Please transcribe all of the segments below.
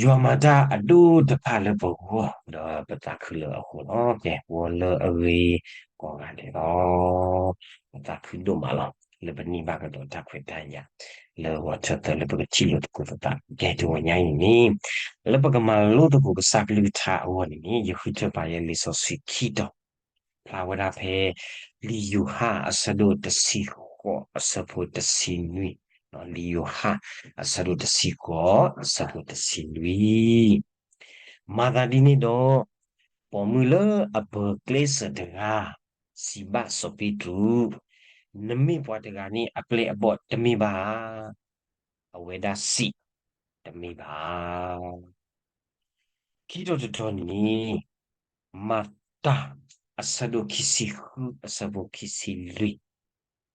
ယွၤမၤတၢ်အဒိၣ်တဖၣ်လၢပဂီၢ် ဒီးပသးခုလၢအဃိလီၤ. ကဲ ဝံၤလၢအဂ့ၤကိးဂၤဒဲးလီၤ. ပသးခုဒိၣ်မးလီၤ လၢပန့ၢ်ဘၣ်ကဒီးတၢ်ခွဲးတၢ်ယာ် လၢဂီၤထၢၣ်သၢလၢပကထံၣ်လိာ်သကိးသး ကဲ တဂီၤညါအံၤန့ၣ် လၢပကမၤလိသကိးကစၢ်ကလုၢ်ကထါအဂီၢ်န့ၣ်န့ၣ် ယဃုထၢၣ်ပာ်ယဲလံာ်စီဆှံခံတီၤ ဖျါဝဲဒၣ်ဖဲ လံာ်ယိၤဟၣ်အဆၢဒိၣ်တဆံဃိးအဆၢဖိတဆံနွံ, လံာ်ယိၤဟၣ် အဆၢဒိၣ်တဆံဃိးအဆၢဖိတဆံနွံ, မၤသးဒ်န့ၣ်ဒီး ပိာ်မုၣ်လၢအပၢၤကျဲစၢၤတဂၤ စံးဘၣ်စီၤပ့းတရူး, နမ့ၢ်ပှၤတဂၤန့ၣ်အပျဲၢ်အဘီၣ်တမ့ၢ်ဘၣ်ဧါ. အဝဲဒၣ်စံး, တမ့ၢ်ဘၣ်. ခံတီၤတတီၤန့ၣ် မၤတၢ် အဆၢဒိၣ်ခံဆံဃု အဆၢဖိခံဆံလွံၢ်,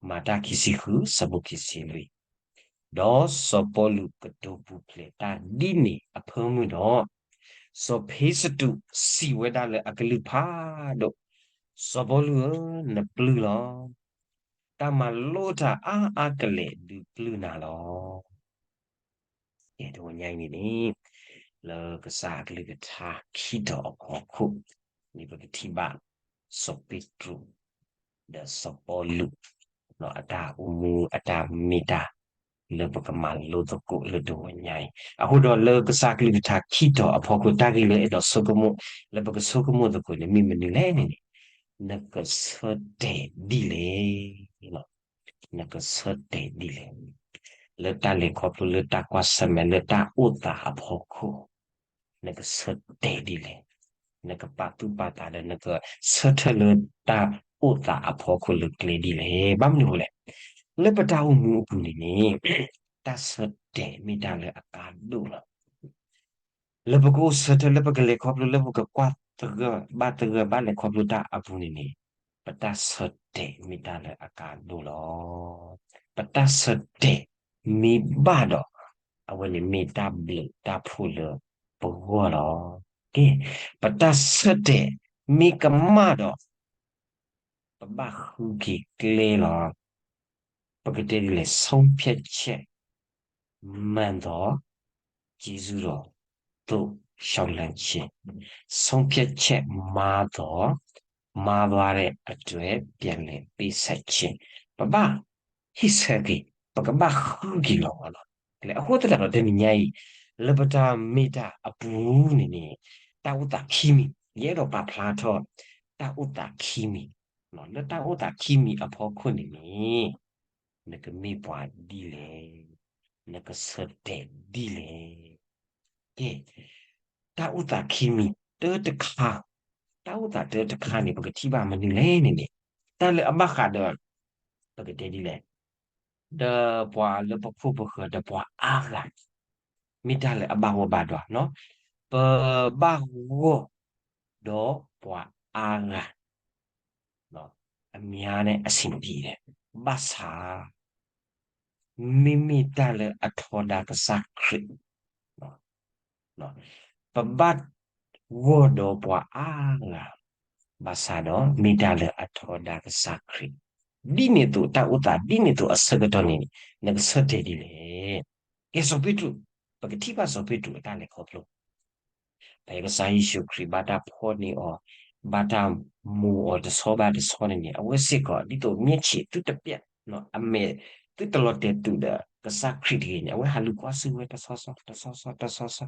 မၤတၢ်ခံဆံဃု အဆၢဖိခံဆံလွံၢ်, ဒီးစီၤပီလူးကတိၤပူၤဖျဲးတၢ်ဒ်န့ၣ်အဖၢမုၢ်ဒီး, စီၤဖ့စတူးစံးဝဲဒၣ်လၢအကလုၢ်ဖးဒိၣ်, စီၤပီလူးဧၢ, နပျုၢ်လီၤ. တၢ်မၤလိတၢ်အါအါကလဲာ်ဒုးပျုၢ်နၤလီၤ. ကဲ တဂီၤညါအံၤန့ၣ်န့ၣ် လၢကစၢ်အကလုၢ်ကထါခံတီၤအဖီခိၣ်န့ၣ် ပကထံၣ်ဘၣ် စီၤပ့းတရူး ဒီးစီၤပီလူး အတၢ်အိၣ်မူအတၢ်မ့ၢ်တၢ် လၢပကမၤလိသကိးလၢတဂီၤညါအံၤ, အဃိဒီးလၢကစၢ်ကလုၢ်ကထါခံတီၤအဖီခိၣ် တၢ်ဂ့ၢ်လၢအဲၣ်ဒိးဆိကမိၣ် လၢပကဆိကမိၣ်သကိးန့ၣ် မ့ၢ်မနုၤလဲၣ်န့ၣ်န့ၣ်, နကဆၢတဲာ်ဒ်လဲၣ် နကဆၢတဲာ်ဒ်လဲၣ်, လၢတၢ်လဲၤခီဖျိလၢတၢ်ကွၢ်ဆၢၣ်မဲာ်လၢတၢ်အိၣ်သးအဖီခိၣ်, နကဆၢတဲာ်ဒ်လဲၣ်, နကပာ်သူၣ်ပာ်သးဒီးနကဆၢထၢၣ်လၢတၢ်အိၣ်သးအဖီခိၣ်လၢကျဲဒ်လဲၣ်. ဘၣ်မနုၤအဃိလဲၣ်, လၢပတၢ်အိၣ်မူအပူၤန့ၣ်န့ၣ် တၢ်ဆၢတဲာ်မ့ၢ်တၢ်လၢအကါဒိၣ်လီၤ. လၢပကအိၣ်ဆၢထၢၣ်လၢပကလဲၤခီဖျိလၢပကကွၢ်သဂၢၢ်ဘၣ်သဂၢၢ်ဘၣ်လဲၤခီဖျိတၢ်အပူၤန့ၣ်န့ၣ်, ပတၢ်ဆၢတဲာ်မ့ၢ်တၢ်လၢအကါဒိၣ်လီၤ. ပတၢ်ဆၢတဲာ်မ့ၢ်ဘၣ်ဒီး အဝဲန့ၣ်မ့ၢ်တၢ်ဘျုးတၢ်ဖှိၣ်လၢပဂီၢ်လီၤ. ကဲ, ပတၢ်ဆၢတဲာ်မ့ၢ်ကမၣ်ဒီး ပဘၣ်ဃုက့ၤကျဲလီၤ. ပကတဲဒ်လဲၣ်, ဆုံးဖြတ်ချက် မှန်သော်ကျေးဇူးတော်သို့လျှောက်လှမ်းခြင်း, ဆုံးဖြတ်ချက်မှားသော် မှားသွားတဲ့အတွက်ပြန်လည်ပေးဆပ်ခြင်း, ပဘၣ်ဟ့ၣ်ဆၢက့ၤ, ပကဘၣ်ဃုက့ၤလီၤ. အဃိသတးဒီးတနံၤညါအံၤ လၢပတၢ်မ့ၢ်တၢ်အပူၤန့ၣ်န့ၣ် တၢ်အိၣ်သးခံမံၤ, ယအဲၣ်ဒိးပာ်ဖျါထီၣ် တၢ်အိၣ်သးခံမံၤ, လၢတၢ်အိၣ်သးခံမံၤအဖီခိၣ်န့ၣ်န့ၣ် နကမ့ၢ်ပှၤဒ်လဲၣ်, နကဆၢတဲာ်ဒ်လဲၣ်. ကဲ, တၢ်အိၣ်သးခံမံၤတၢတခါ, တၢ်အိၣ်သးတၢတခါန့ၣ် ပကထံၣ်ဘၣ်မနုၤလဲၣ်န့ၣ်န့ၣ်, တၢ်လၢအဘၣ်ဃးဒီး ပကတဲဒ်လဲၣ်, ဒီးပှၤလၢပခိၣ်ပဃၢၤဒီးပှၤအါဂၤ မ့ၢ်တၢ်လၢအဘၣ်ဂီၢ်ဘၣ်ဒွး, ပဘၣ်ဂီၢ်ဒီးပှၤအါဂၤ အများနဲ့အဆင်ပြေတယ်, ဘၣ်ဆၣ် မ့မ့ၢ်တၢ်လၢအထီဒါကစၢ်ခရံာ် ပဘၣ်ဂီၢ်ဒီးပှၤအါဂၤ, ဘၣ်ဆၣ်ဒီးမ့ၢ်တၢ်လၢအထီဒါကစၢ်ခရံာ်, ဒ်န့ၣ်အသိးတၢ်အိၣ်သး ဒ်န့ၣ်အသိးအဆၢကတီၢ်န့ၣ် နကဆၢတဲာ်ဒ်လဲၣ်. ကဲစီၤပ့းတရူး, ပကထံၣ်ဘၣ်စီၤပ့းတရူးအတၢ်လဲၤခီဖျိ ဖဲကစၢ်ယ့ၣ်ၡူးခရံာ်ဘၣ်တၢ်ဖီၣ်န့ၢ်အီၤ, ဘၣ်တၢ်မူအီၤတဆီဘၣ်တဆီန့ၣ်န့ၣ် အဝဲစ့ၢ်ကီး ဒ်သိးမျက်ခြေသုတပြတ်, အမဲာ်သုတလီၤတဲာ်သုးဒီးကစၢ်ခရံာ်တဂ့ၤန့ၣ် အဝဲဟးလူၤကွၢ်ဆူၣ်ဝဲတဆီဆီ တဆီဆီတဆီဆီ,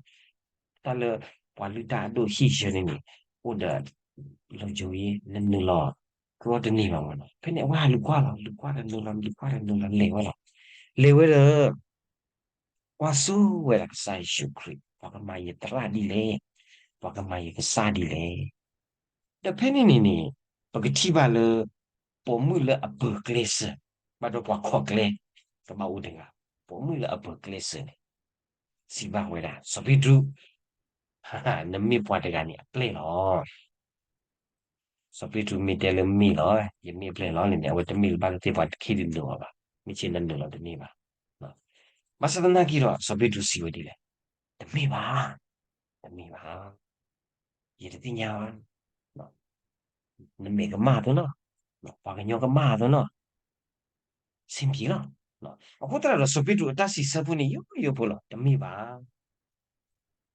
တၢ်လၢပှၤလုၢ်တၢ်အဒိၣ်ဟံၣ်ယၢန့ၣ်န့ၣ် အိၣ်ဒီး လီၤယိၤယ့ နနုာ်လီၤ ကီတန့ၢ်ဘၣ်မနီၤ, ဖဲန့ၣ်အဝဲဟးလူၤကွၢ်လီၤ, လူၤကွၢ်ဒီးနုာ်လီၤ လူၤကွၢ်ဒီးနုာ်လီၤ လဲၤဝဲလီၤ. လဲၤဝဲဒီး ကွၢ်ဆူၣ်ဝဲဒၣ်ကစၢ်ယ့ၣ်ၡူးခရံာ်, ပှၤကမၤယသရၣ်ဒ်လဲၣ်, ပှၤကမၤယကစၢ်ဒ်လဲၣ်. ဒီးဖဲန့ၣ်န့ၣ်န့ၣ် ပကထံၣ်ဘၣ်လၢ ပိာ်မုၣ်လၢအပၢၤကျဲစၢၤ, ဘၣ်ဒီးပှၤခိးကျဲ ကဘၣ်အိၣ်တဂၤ, ပိာ်မုၣ်လၢအပၢၤကျဲစၢၤန့ၣ် စံးဘၣ်ဝဲဒၣ် စီၤပ့းတရူး, နမ့ၢ်ပှၤတဂၤန့ၣ်အပျဲၢ်လီၤ. စီၤပ့းတရူးမ့ၢ်တဲလၢမ့ၢ်လီၤ, ယမ့ၢ်အပျဲၢ်လီၤန့ၣ်န့ၣ် အဝဲတမ့ၢ်လၢၤဘၣ်သ့ၣ်သ့ၣ်ပှၤတခ့ဒုးနုာ်လီၤဘၣ်, မ့ၢ်ဆ့ၣ်နနုာ်လီၤတန့ၢ်ဘၣ်. ဘၣ်ဆၣ်သနာ်က့ဒီး စီၤပ့းတရူးစံးဝဲဒ်လဲၣ်, တမ့ၢ်ဘၣ်, တမ့ၢ်ဘၣ်, ယတသ့ၣ်ညါဘၣ်, နမဲာ်ကမၣ်အသိးနီၤ, ပှၤကညီကမၣ်အသိးနီၤ, ဆင်ပြေလီၤ. အဃိသတးဒီး စီၤပ့းတရူးအတၢ်စံးဆၢဖိန့ၣ် ယိယိဖိလီၤ, တမ့ၢ်ဘၣ်.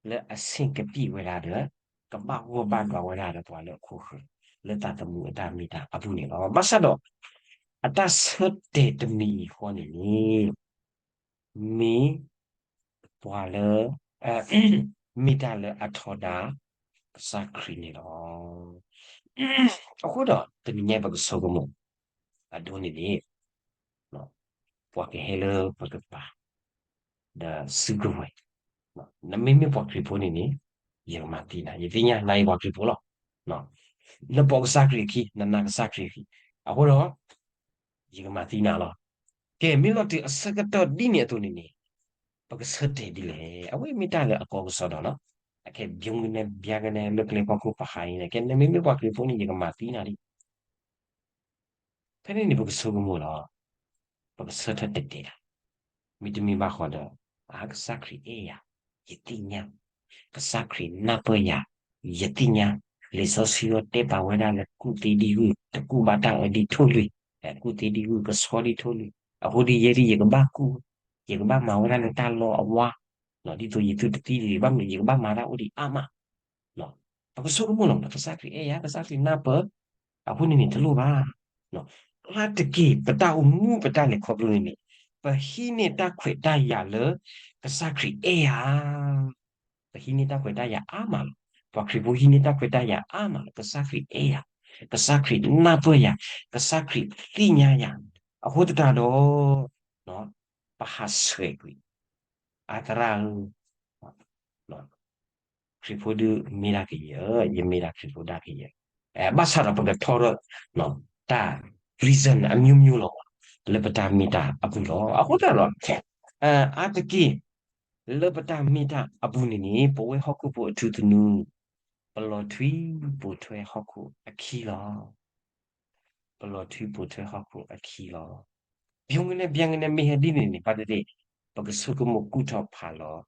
လၢအဆ့ၣ်ကပံာ်ဝဲဒၣ်ဒီး ကဘၣ်ဂီၢ်ဘၣ်ဒွးဝဲဒၣ်ဒီးပှၤလၢအခိၣ်ဃၢၤ လၢသးသမူအတၢ်မ့ၢ်တၢ်အပူၤန့ၣ်လီၤ. ဘၣ်ဆၣ်ဒီး အတၢ်ဆၢတဲာ်တမံၤအံၤဃီန့ၣ်န့ၣ် မ့ၢ်ပှၤလၢ မ့ၢ်တၢ်လၢအထီဒါကစၢ်ခရံာ်န့ၣ်လီၤ. အဃိဒီး တနံၤညါပကဆိကမိၣ် အဒိန့ၣ်န့ၣ် ပှၤကဟဲလၢပကပၤ ဒီးစုကဝဲၤ, နမ့မ့ၢ်ပှၤခရံာ်ဖိန့ၣ်န့ၣ် ယကမၤသံနၤ, ယသ့ၣ်ညါနၤအံၤပှၤခရံာ်ဖိလီၤ. နပိာ်ကစၢ်ခရံာ်အခံ, နနာ်ကစၢ်ခရံာ်အခံ, အဃိဒီး ယကမၤသံနၤလီၤ. ကဲ မ့ၢ်လီၤတုၤအဆၢကတီၢ်ဒ်န့ၣ်အသိးန့ၣ်န့ၣ် ပကဆၢတဲာ်ဒ်လဲၣ်. အဝဲမ့ၢ်တၢ်လၢအကီကစီဒီလီၤ. အခဲဘျီကနဲဘျါကနဲလၢကျဲဖီခိၣ်ပဟါအံၤန့ၣ် ကဲနမ့မ့ၢ်ပှၤခရံာ်ဖိန့ၣ် ယကမၤသံနၤလံ. ဖဲန့ၣ်န့ၣ် ပကဆိကမိၣ်လီၤ. ပကဆၢထၢၣ်တဲာ်တဲာ်တၢ်, မ့တမ့ၢ်ဘၣ်ဃီဒီး အါ ကစၢ်ခရံာ်အဲၣ်ယၤ, ယသ့ၣ်ညါ, ကစၢ်ခရံာ်နၢ်ပၢၢ်ယၤ, ယသ့ၣ်ညါ, လံာ်စီဆှံအံၤတဲပာ်ဝဲဒၣ်လၢကူၣ်သ့ဒံၣ်ဂုၢ် တကူၣ်ဘၣ်တၢ်အၢဒ်ထိၣ်လွံၢ်, ကူၣ်သ့ဒံၣ်ဂုၢ် ကဆှီဒ်ထိၣ်လွံၢ်, အဃိဒ်ယဲဒ်ယကဘၣ်ကူၣ်, ယကဘၣ်မၤဝဲဒၣ်လၢတၢ်လီၢ်အဝါ, ဒ်သိးယသုတသံဒံးဘၣ်မနုၤ ယကဘၣ်မၤတၢ်အိၣ်ဒံးအါမး ပကဆိကမိၣ်လီၤ ကစၢ်ခရံာ်အဲၣ်ယၤ ကစၢ်ခရံာ်နၢ်ပၢၢ်, အဃိန့ၣ်န့ၣ် တလိၣ်ဘၣ်. အါတက့ၢ် ပတၢ်အိၣ်မူပတၢ်လဲၤခီဖျိန့ၣ်န့ၣ် ပဟံးန့ၢ်တၢ်ခွဲးတၢ်ယာ်လၢ ကစၢ်ခရံာ်အဲၣ်ယၤ, ပဟံးန့ၢ်တၢ်ခွဲးတၢ်ယာ်အါမးလီၤ. ပှၤခရံာ်ဖိဟံးန့ၢ်တၢ်ခွဲးတၢ်ယာ်အါမးလီၤ. ကစၢ်ခရံာ်အဲၣ်ယၤ, ကစၢ်ခရံာ်နၢ်ပၢၢ်ယၤ, ကစၢ်ခရံာ်သ့ၣ်ညါယၤ, အဃိသတးဒီး ပဟးဆှဲးကွံာ် အသရၣ်ဧၢ, ခရံာ်ဖိဒုးမ့ၢ်ဒၣ်ကယဲၢ်, ယမ့ၢ်ဒၣ်ခရံာ်ဖိဒၣ်ကယဲၢ်, ဘၣ်ဆၣ်ဒီးပကထီထီၣ် တၢ် reason အမျိုးမျိုးလီၤ လၢပတၢ်မ့ၢ်တၢ်အပူၤလီၤ. အဃိသတးဒီး အါတက့ၢ် လၢပတၢ်မ့ၢ်တၢ်အပူၤန့ၣ်န့ၣ် ပဝဲဟီၣ်ခိၣ်ဖိအထူသနူ ပလီၤထွံပိာ်ထွဲဟီၣ်ခိၣ်အခံလီၤ. ပလီၤထွံပိာ်ထွဲဟီၣ်ခိၣ်အခံလီၤ. ဘျီကနဲဘျီကနဲမ့ၢ်ဟဲဒ်န့ၣ်န့ၣ် ဘၣ်သ့ၣ်သ့ၣ် ပကဆိကမိၣ်ကူၣ်ထီၣ်ဖးလီၤ,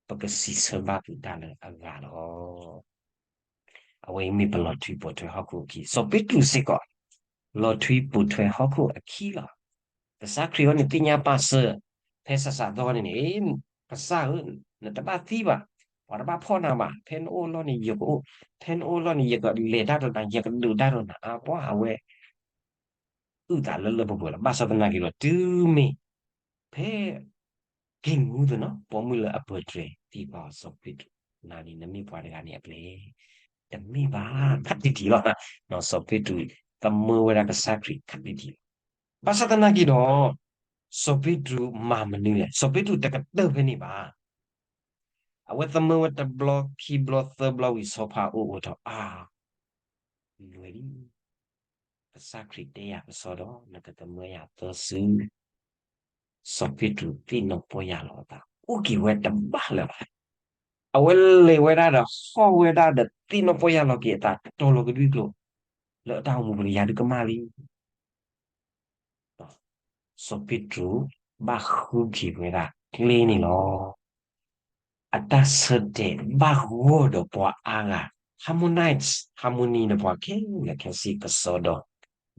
ပကစံးဆၢဘၣ်သုတၢ်လၢအဂၤလီၤ. အဝဲအံၤမ့ၢ်ပလီၤထွံပိာ်ထွဲဟီၣ်ခိၣ်အခံ, စီၤပ့းတရူးစ့ၢ်ကီး လီၤထွံပိာ်ထွဲဟီၣ်ခိၣ်အခံလီၤ. ကစၢ်ခရံာ်အံၤန့ၣ်သ့ၣ်ညါပာ်စၢၤ ဖဲစးစးသီန့ၣ်န့ၣ်, ကစၢ်ဧၢ, နတဘၣ်သံဘၣ်, ပှၤတဘၣ်ဖီၣ်နၤဘၣ်, ဖဲနအိၣ်လီၢ်န့ၣ် ယကအိၣ်, ဖဲနအိၣ်လီၢ်န့ၣ် ယကလဲၤတၢ်ဒီးနၤ, ယကဒုးတၢ်ဒီးနၤ, အါပှၤအဝဲ အုၣ်သးလၢလၢပှဲၤပှဲၤလီၤ. ဘၣ်ဆၣ်သနာ်က့ဒီး တုၤမ့ၢ် ဖဲ က့ၤမူသနီၤ ပိာ်မုၣ်လၢအပၢၤတြဲၤသံကွၢ်အီၤ စီၤပ့းတရူး, နၤန့ၣ် နမ့ၢ်ပှၤတဂၤန့ၣ်အပျဲၢ်, တမ့ၢ်ဘၣ်, ခပ်တံၢ်တံၢ်လီၤ. စီၤပ့းတရူး သမၢဝဲဒၣ်ကစၢ်ခရံာ်ခပ်တံၢ်တံၢ်လီၤ. ဘၣ်ဆၣ်သနာ်က့ဒီး စီၤပ့းတရူးမၤမနုၤလဲၣ်, စီၤပ့းတရူးတကတၢၢ်ဖဲန့ၣ်ဘၣ်. အဝဲသမၢဝဲတဘျီခံဘျီသၢဘျီဝံၤ ဆီဖါအိၣ်အိၣ်ထီၣ်အါ လွဲလံ. ကစၢ်ခရံာ်တဲယၤကစီဒီး နကသမၢယၤသၢစု. စီၤပ့းတရူးသ့ၣ်နီၣ်ပီၢ်ယၢ်လီၤအသး အိၣ်က့ၤဝဲတဘၣ်လၢၤဘၣ်. အဝဲလဲၤဝဲဒၣ်ဒီးဟီၣ်ဝဲဒၣ်ဒီးသ့ၣ်နီၣ်ပီၢ်ယၢ်လီၤက့ၤအသး တီၤလီၤကဒွံကျိၤ လၢအတၢ်အိၣ်မူပူၤ ယၤဒုးကမၣ်လံ. စီၤပ့းတရူး ဘၣ်ဃုက့ၤဝဲဒၣ်ကျဲန့ၣ်လီၤ. အတၢ်ဆၢတဲာ်ဘၣ်ဂီၢ်ဒီးပှၤအါဂၤ harmonize, harmony ဒီးပှၤခဲလၢာ်ခဲဆ့ကစီဒီ,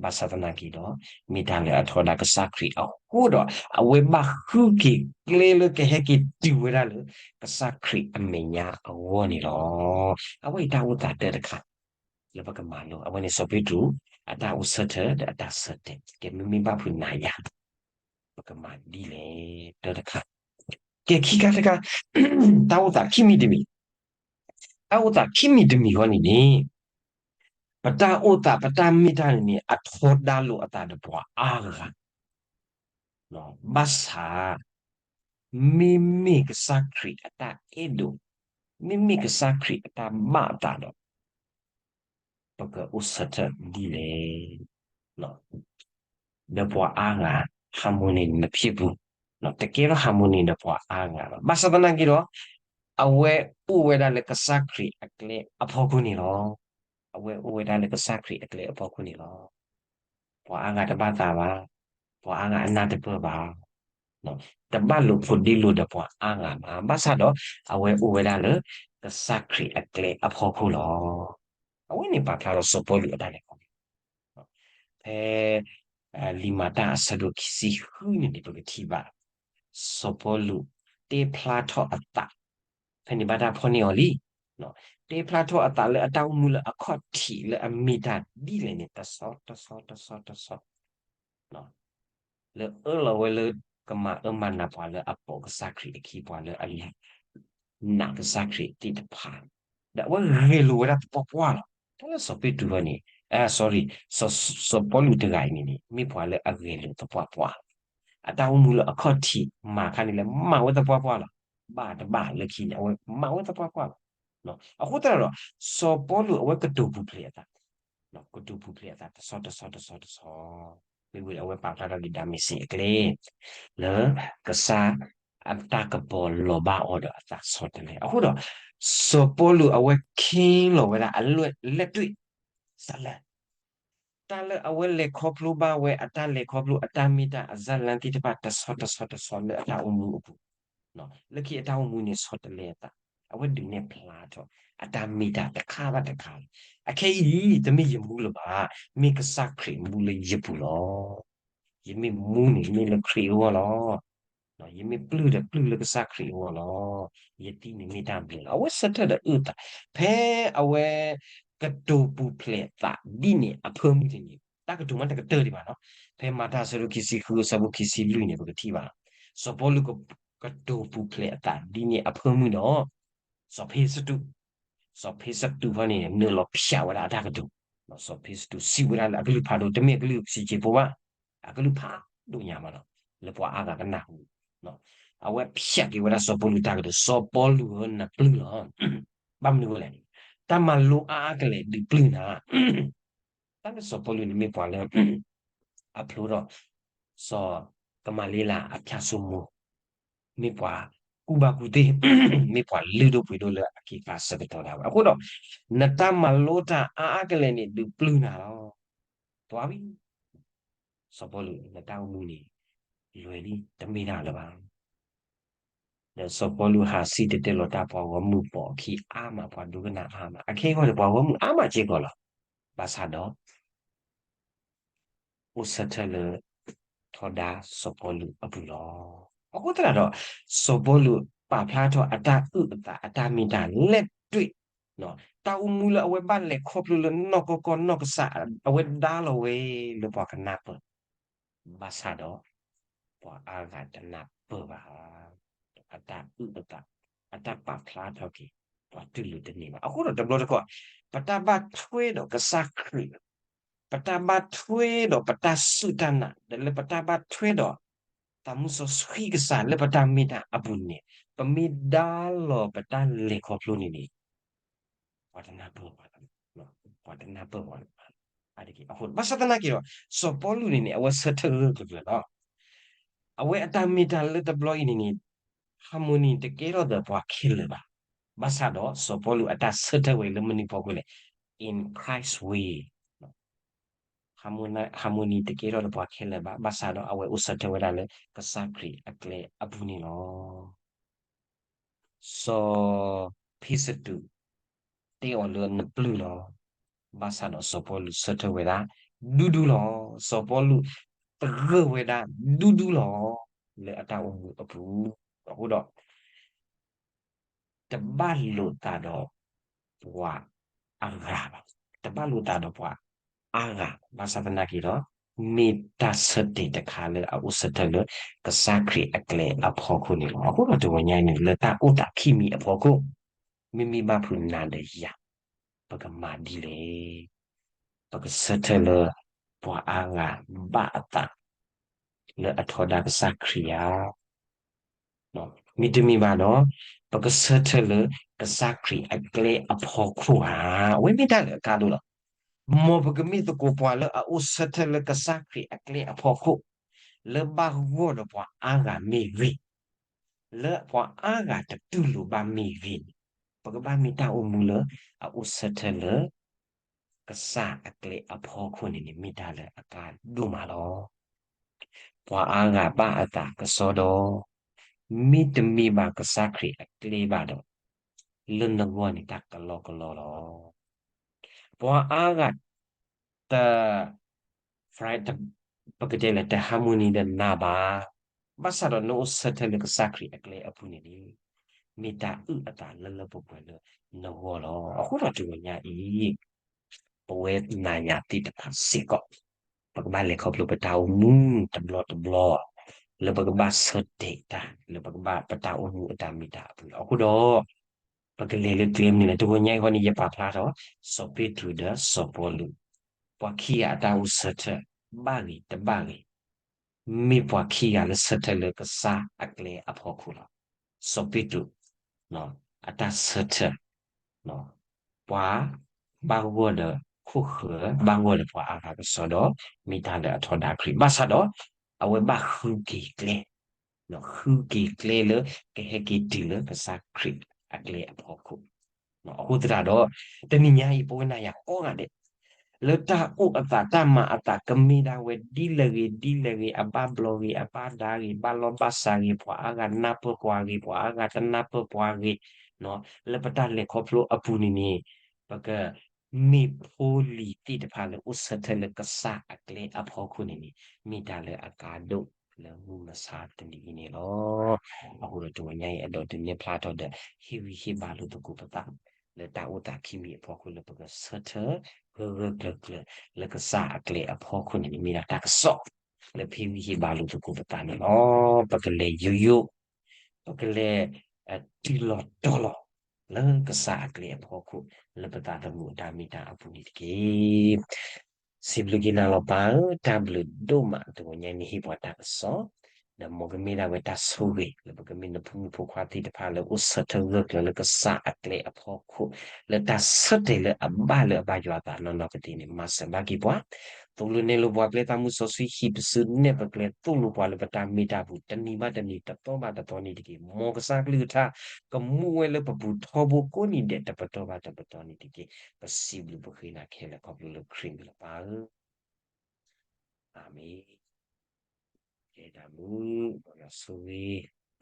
ဘၣ်ဆၣ်သနာ်က့ဒီး မ့ၢ်တၢ်လၢအထီဒါကစၢ်ခရံာ်အဃိဒီး အဝဲဘၣ်ဃုက့ၤကျဲလၢကဟဲက့ၤတုၤဝဲဒၣ်လၢ ကစၢ်ခရံာ်အမဲာ်ညါအဂီၢ်န့ၣ်လီၤ. အဝဲအံၤတၢ်အိၣ်သးတၢတခါ လၢပကမၤလိ, အဝဲန့ၣ်စီၤပ့းတရူး အတၢ်အိၣ်ဆၢထၢၣ်ဒီးအတၢ်ဆၢတဲာ်, ကဲမ့မ့ၢ်ဘၣ်ဖုးနၤယၤ ပကမၤဒ်လဲၣ် တၢတခါ. ကဲခံခါတခါ, တၢ်အိၣ်သးခံမံၤတမံၤ, တၢ်အိၣ်သးခံမံၤတမံၤဃီန့ၣ်န့ၣ်, ပတၢ်အိၣ်သး ပတၢ်မ့ၢ်တၢ်န့ၣ်န့ၣ် အထီဒါလိာ်အသးဒီးပှၤအါဂၤ ဘၣ်ဆၣ် မ့မ့ၢ်ကစၢ်ခရံာ်အတၢ်အဲၣ်ဒိး, မ့မ့ၢ်ကစၢ်ခရံာ်အတၢ်ဘၣ်အသးဒီး ပကအိၣ်ဆၢထၢၣ်ဒ်လဲၣ်. ဒီးပှၤအါဂၤ harmony နဖံးပူၤ, တကဲထီၣ် harmony ဒီးပှၤအါဂၤဘၣ်. ဘၣ်ဆၣ်သနာ်က့ဒီး အဝဲအိၣ်ဝဲဒၣ်လၢကစၢ်ခရံာ်အကျဲအဖီခိၣ်န့ၣ်လီၤ. အဝဲအိၣ်ဝဲဒၣ်လၢကစၢ်ခရံာ်အကျဲအဖီခိၣ်န့ၣ်လီၤ. ပှၤအါဂၤတဘၣ်သးဘၣ်, ပှၤအါဂၤအနၢ်တပၢၢ်ဘၣ်, တဘၣ်လိာ်ဖိးဒ့လိာ်ဒီးပှၤအါဂၤဘၣ်. ဘၣ်ဆၣ်ဒီး အဝဲအိၣ်ဝဲဒၣ်လၢ ကစၢ်ခရံာ်အကျဲအဖီခိၣ်လီၤ. အဝဲန့ၣ်ပာ်ဖျါလီၤစီၤပီလူးအတၢ်လဲၤခီဖျိ, ဖဲ လံာ်မၤတၢ်အဆၢဒိၣ်ခံဆံဃုန့ၣ်န့ၣ် ပကထံၣ်ဘၣ် စီၤပီလူးတဲဖျါထီၣ်အသး ဖဲန့ၣ်ဘၣ်တၢ်ဖီၣ်န့ၢ်အီၤလံ. တဲဖျါထီၣ်အသးလၢအတၢ်အိၣ်မူလၢအခီၣ်ထံးလၢအမ့ၢ်တၢ်ဒ်လဲၣ်န့ၣ် တဆီတဆီတဆီတဆီ လၢအၢၣ်လီၤဝဲလၢကမၤအၢမၤနးပှၤလၢအပိာ်ကစၢ်ခရံာ်အခံ ပှၤလၢအနာ်ကစၢ်ခရံာ်သ့ၣ်တဖၣ်, ဒီးအဝဲဂဲၤလိာ်ဝဲဒၣ်သပှၢ်ပှၢ်လီၤ. တၢ်လၢစီၤပ့းတရူးန့ၣ်, အ sorry, စီၤပီလူးတဂၤအံၤန့ၣ်န့ၣ် မ့ၢ်ပှၤလၢအဂဲၤလိာ်သပှၢ်ပှၢ်လီၤ. အတၢ်အိၣ်မူလၢအခီၣ်ထံးမၤခါန့ၣ်လၢမၤဝဲသပှၢ်ပှၢ်လီၤ. ဘၣ်တဘၣ်လၢခံန့ၣ် အဝဲမၤဝဲသပှၢ်ပှၢ်လီၤ. အဃိသတးဒီး စီၤပီလူးအဝဲကတိၤပူၤဖျဲးအသး, ကတိၤပူၤဖျဲးအသးတဆီတဆီတဆီတဆီ, မ့ၢ်ဝံၤအဝဲပာ်ဖျါထီၣ်က့ၤဒၤမ့းစ့းအကျဲ လၢကစၢ်အတၢ်ကပီၤလီၤဘၣ်အီၤဒီးအသးဆီတလဲ. အဃိဒီး စီၤပီလူးအဝဲခ့လီၤဝဲဒၣ်အလွဲၢ်လဲၣ်တွ့ၣ် စလၢ တၢ်လၢအဝဲလဲၤခီဖျိဘၣ်ဝဲအတၢ်လဲၤခီဖျိအတၢ်မ့ၢ်တၢ်အစၢ်လၢသ့ၣ်တဖၣ်တဆီတဆီတဆီလၢအတၢ်အိၣ်မူအပူၤ, လၢခံအတၢ်အိၣ်မူန့ၣ်ဆီတလဲအသး, အဝဲဒုးနဲၣ်ဖျါထီၣ် အတၢ်မ့ၢ်တၢ်တခါဘၣ်တခါလီၤ. အခဲအံၤ တမ့ၢ်ယမူလၢၤဘၣ်, မ့ၢ်ကစၢ်ခရံာ်မူလၢယပူၤလီၤ. ယမ့ၢ်မူန့ၣ်မ့ၢ်လၢခရံာ်အဂီၢ်လီၤ. ယမ့ၢ်ပျုၢ်ဒီးပျုၢ်လၢကစၢ်ခရံာ်အဂီၢ်လီၤ. ယသံန့ၣ်မ့ၢ်တၢ်ဘျုးလီၤ. အဝဲဆၢထၢၣ်ဒီးအုၣ်သး, ဖဲအဝဲကတိၤပူၤဖျဲးအသးဒ်န့ၣ်အဖၢမုၢ်တနံၤ, တၢ်ကတိၤမ့ၢ်တကတၢၢ်ဒံးဘၣ်နီၤ, ဖဲမၤတၢ်အဆၢဒိၣ်ခံဆံဃုအဆၢဖိခံဆံလွံၢ်န့ၣ် ပကထံၣ်ဘၣ်, စီၤပီလူးကတိၤပူၤဖျဲးအသးဒ်န့ၣ်အဖၢမုၢ်ဒီး စီၤဖ့စတူး, စီၤဖ့စတူးဖဲန့ၣ် နုာ်လီၤဖၠးဝဲဒၣ်အတၢ်ကတိၤ, စီၤဖ့စတူးစံးဝဲဒၣ်လၢအကလုၢ်ဖးဒိၣ် တမ့ၢ်အကလုၢ်ဆံးဆံးဖိဘၣ်, အကလုၢ်ဖးဒိၣ်ညါမးနီၤ, လၢပှၤအါဂၤကနၢ်ဟူ, အဝဲဖၠးက့ၤဝဲဒၣ်စီၤပီလူးတၢ်ကတိၤ, စီၤပီလူးဧၢ နပျုၢ်လီၤ. ဘၣ်မနုၤအဃိလဲၣ်, တၢ်မၤလိအါအါကလဲာ်ဒုးပျုၢ်နၤ, တၢ်လၢစီၤပီလူးန့ၣ်မ့ၢ်ပှၤလၢ အဖျိထီၣ် စီၤကမၤလ့လးအဖၠၣ်စိမိၤ, မ့ၢ်ပှၤကူၣ်ဘၣ်ကူၣ်သ့, မ့ၢ်ပှၤလုၢ်ဒိၣ်ပှ့ၤဒိၣ်လၢအက့ၤခးဆၢကတီၢ်ဒၣ်ဝဲ. အဃိဒီး နတၢ်မၤလိတၢ်အါအါကလဲာ်န့ၣ် ဒုးပျုၢ်နၤလီၤ. သွါဝံၤ စီၤပီလူး နတၢ်အိၣ်မူန့ၣ် လွဲၤလံ တမ့ၢ်တၢ်လၢၤဘၣ်. ဒီးစီၤပီလူးဟးစံၣ်တဲၤတဲလီၤတၢ် ပှၤဂီၢ်မုၢ်ပိာ်အခံအါမး ပှၤဒိကနၣ်အါမး, အခဲအံၤန့ၣ် ပှၤဂီၢ်မုၢ်အါမးစ့ၢ်ကီးလီၤ. ဘၣ်ဆၣ်ဒီး အိၣ်ဆၢထၢၣ်လၢ ထီဒါစီၤပီလူးအပူၤလီၤ. အဃိသတးဒီး စီၤပီလူးပာ်ဖျါထီၣ်အတၢ်အုၣ်အသး အတၢ်မ့ၢ်တၢ်လဲၣ်တွ့ၣ်, တၢ်အိၣ်မူလၢအဝဲဘၣ်လဲၤခီဖျိလၢနီၢ်ကီၢ်ကီၢ်နီၢ်ကစၢ် အဝဲဒါလီၤဝဲလၢပှၤကနၢ်ပၢၢ်, ဘၣ်ဆၣ်ဒီး ပှၤအါဂၤတနၢ်ပၢၢ်ဘၣ်. အတၢ်အုၣ်အသး အတၢ်ပာ်ဖျါထီၣ်က့ၤ ပှၤတူၢ်လိာ်တန့ၢ်ဘၣ်. အဃိဒီးတဘျီတခီၣ် ပတၢ်ဘၣ်ထွဲဒီးကစၢ်ခရံာ်, ပတၢ်ဘၣ်ထွဲဒီးပတၢ်စူၢ်တၢ်နာ် ဒီးလၢပတၢ်ဘၣ်ထွဲဒီး သးမူစီဆှံကစၢ်လၢပတၢ်မ့ၢ်တၢ်အပူၤန့ၣ် ပမ့ၢ်ဒါလီၤပတၢ်လဲၤခီဖျိန့ၣ်န့ၣ် ပှၤတနၢ်ပၢၢ်ဘၣ်, ပှၤတနၢ်ပၢၢ်ဘၣ်. အဃိ ဘၣ်ဆၣ်သနာ်က့ဒီး စီၤပီလူးန့ၣ်န့ၣ် အဝဲဆၢထၢၣ်ဂၢၢ်ဂၢၢ်လီၤ. အဝဲအတၢ်မ့ၢ်တၢ်လၢတဘျီအံၤန့ၣ်န့ၣ် harmony တကဲထီၣ်ဒီးပှၤခဲလၢာ်ဘၣ်. ဘၣ်ဆၣ်ဒီးစီၤပီလူးအတၢ်ဆၢထၢၣ်ဝဲလၢမနုၤအဖီခိၣ်လဲၣ်, in Christ way, harmony တကဲထီၣ်ဒီးပှၤခဲလၢာ်ဘၣ်. ဘၣ်ဆၣ်ဒီးအဝဲအိၣ်ဆၢထၢၣ်ဝဲဒၣ်လၢကစၢ်ခရံာ်အကျဲအပူၤန့ၣ်လီၤ. စီၤဖ့စတူး တဲအီၤလၢနပျုၢ်လီၤ. ဘၣ်ဆၣ်ဒီးစီၤပီလူးဆၢထၢၣ်ဝဲဒၣ် ဒူဒူလီၤ. စီၤပီလူး သဂၢၢ်ဝဲဒၣ်ဒူဒူလီၤ လၢအတၢ်အိၣ်မူအပူၤ. အဃိဒီး တဘၣ်လိာ်သးဒီးပှၤအါဂၤဘၣ်, တဘၣ်လိာ်သးဒီးပှၤအါဂၤ, ဘၣ်ဆၣ်သနာ်က့ဒီး မ့ၢ်တၢ်ဆၢတဲာ်တခါလၢအအိၣ်ဆၢထၢၣ်လၢကစၢ်ခရံာ်အကျဲအဖီခိၣ်န့ၣ်လီၤ. အဃိဒီးတဂီၤညါအံၤန့ၣ် လၢတၢ်အိၣ်သးခံမံၤအဖီခိၣ် မ့မ့ၢ်ဘၣ်ဖုးနၤဒီးယၤ ပကမၤဒ်လဲၣ်. ပကဆၢထၢၣ်လၢပှၤအါဂၤဘၣ်အသး လၢအထီဒါကစၢ်ခရံာ်ဧါ, မ့တမ့ၢ်ဘၣ်ဒီး ပကဆၢထၢၣ်လၢကစၢ်ခရံာ်အကျဲအဖီခိၣ်ဧါ. အဝဲမ့ၢ်တၢ်လၢအကါဒိၣ်လီၤ. မ်ပကမ့ၢ်သကိးပှၤလၢအအိၣ်ဆၢထၢၣ်လၢကစၢ်ခရံာ်အကျဲအဖီခိၣ်, လၢဘၣ်ဂီၢ်ဒီးပှၤအါဂၤမ့ၢ်ဂ့ၤ, လၢပှၤအါဂၤတတူၢ်လိာ်ဘၣ်မ့ၢ်ဂ့ၤန့ၣ်, ပကဘၣ်မ့ၢ်တၢ်အိၣ်မူလၢအအိၣ်ဆၢထၢၣ်လၢ ကစၢ်အကျဲအဖီခိၣ်န့ၣ်န့ၣ် မ့ၢ်တၢ်လၢအကါဒိၣ်မးလီၤ. ပှၤအါဂၤဘၣ်အသးကစီဒီ, မ့တမ့ၢ်ဘၣ်ကစၢ်ခရံာ်အကျဲဘၣ်ဒီး, လၢနဂီၢ်န့ၣ်တၢ်ကလီကလီလီၤ. ပှၤအါဂၤ တ ပကတဲလၢတ harmony ဒီးနၤဘၣ်. ဘၣ်ဆၣ်ဒီးနအိၣ်ဆၢထၢၣ်လၢကစၢ်ခရံာ်အကျဲအပူၤန့ၣ်န့ၣ်, မ့ၢ်တၢ်အုၣ်အသးလၢလၢပှဲၤပှဲၤလၢနဂီၢ်လီၤ. အဃိဒီးတဂီၤညါအံၤ ပဝဲနၤယၤသ့ၣ်တဖၣ်စ့ၢ်ကီး ပကဘၣ်လဲၤခီဖျိပတၢ်အိၣ်မူတဘျီတဘျီ လၢပကဘၣ်ဆၢတဲာ်တၢ် လၢပကဘၣ်ပတၢ်အိၣ်မူအတၢ်မ့ၢ်တၢ်အပူၤလီၤ. အဃိဒီး ပကလဲၤလၢကျဲမနုၤလဲၣ်, တဂီၤညါအံၤဃီန့ၣ် ယပာ်ဖျါထီၣ် စီၤပ့းတရူးဒီးစီၤပီလူး ပှၤခံဂၤအတၢ်အိၣ်ဆၢထၢၣ် ဘၣ်ဂ့ၤတဘၣ်ဂ့ၤ မ့ၢ်ပှၤခံဂၤလၢဆၢထၢၣ်လၢကစၢ်အကျဲအဖီခိၣ်လီၤ. စီၤပ့းတရူး အတၢ်ဆၢထၢၣ် ပှၤဘၣ်ဂီၢ်ဒီးခိၣ်ဃၢၤ ဘၣ်ဂီၢ်ဒီးပှၤအါဂၤကစီဒီ မ့ၢ်တၢ်လၢအထီဒါခရံာ် ဘၣ်ဆၣ်ဒီး အဝဲဘၣ်ဃုက့ၤကျဲ ဃုက့ၤကျဲလၢကဟဲက့ၤတုၤလၢကစၢ်ခရံာ်အကျဲအဖီခိၣ် အဃိသတးဒီး တနံၤညါအံၤ ပဝဲနၤယၤကိးဂၤဒဲး လၢတၢ်အိၣ်အသးတၢ်မၤအသးကမ့ၢ်ဒၣ်ဝဲဒ်လဲၣ်ဂ့ၤဒ်လဲၣ်ဂ့ၤ အဘၣ်ဘျီဂ့ၤ အဘၣ်ဒါဂ့ၤ ဘၣ်လီၢ်ဘၣ်စးဂ့ၤ ပှၤအါဂၤနၢ်ပၢၢ်ပှၤဂ့ၤ ပှၤအါဂၤတနၢ်ပၢၢ်ပှၤဂ့ၤ လၢပတၢ်လဲၤခီဖျိအပူၤန့ၣ်န့ၣ် ပကမ့ၢ်ဖိလံၤသ့ၣ်တဖၣ်လၢအိၣ်ဆၢထၢၣ်လၢကစၢ်အကျဲအဖီခိၣ်န့ၣ်န့ၣ် မ့ၢ်တၢ်လၢအကါဒိၣ်လၢမုၢ်မဆါတနံၤအံၤန့ၣ်လီၤ. အဃိဒီးတဂီၤညါအံၤ အဲၣ်ဒိးဒုးနဲၣ်ဖျါထီၣ်ဒီး ဟ့ၣ်ဂံၢ်ဟ့ၣ်ဘါလိာ်သကိးပသး လၢတၢ်အိၣ်သးခံမံၤအဖီခိၣ်လၢပကဆၢထၢၣ်ဂၢၢ်ဂၢၢ်ကျၢၤကျၢၤ လၢကစၢ်အကျဲအဖီခိၣ်န့ၣ် မ့ၢ်ဒၣ်တၢ်ကစီၣ်လၢပဟ့ၣ်ဂံၢ်ဟ့ၣ်ဘါလိာ်သကိးပသးန့ၣ်လီၤ. ပကလဲၤယိယိ ပကလဲၤ တုၤလီၤတီၤလီၤ လၢကစၢ်အကျဲအဖီခိၣ် လၢပသးသမူအတၢ်မ့ၢ်တၢ်အပူၤန့ၣ်တက့ၢ်. စံးဘျုးက့ၤနၤလီၤပၢ်ဧၢ, တၢ်ဘျုးဒိၣ်မး တဂီၤညါအံၤန့ၣ်ဟ့ၣ်ပှၤတၢ်ကစီၣ် ဒီးမ်ကမ့ၢ်ဒၣ်ဝဲတၢ်ဆိၣ်ဂ့ၤ လၢပကမ့ၢ်နဖိမုၣ်ဖိခွါသ့ၣ်တဖၣ်လၢအိၣ်ဆၢထၢၣ်ဂၢၢ်ကျၢၤလၢကစၢ်အကျဲအဖီခိၣ် လၢတၢ်ဆၢတဲာ်လၢအဘၣ်လၢအဘၣ်ယွၤအသးနီၢ်နီၢ်ကသ့န့ၣ် မၤစၢၤဘၣ်က့ၤပှၤ သိၣ်လိနဲၣ်လိပှၤကျဲသးမူစီဆှံဟံၣ်ပစု နဲၣ်ပကျဲသိၣ်လိပှၤလၢပတၢ်မ့ၢ်တၢ်ပူၤ တနံၤဘၣ်တနံၤ တသီဘၣ်တသီန့ၣ်တက့ၢ်. မ်ကစၢ်ကလုၢ်ကထါ ကမူဝဲလၢပပူၤထီဘိကိးနံၤဒဲး တပတီၢ်ဘၣ်တပတီၢ်န့ၣ်တက့ၢ်. ပစံးဘျုးပဃ့နၤခဲလၢာ်ခီဖျိလၢခရံာ်မံၤလီၤပၢ်ဧၢ, အၤမ့ၣ်. ကဲတၢ်ဘျုး မ်ယွၤဆိၣ်ဂ့ၤ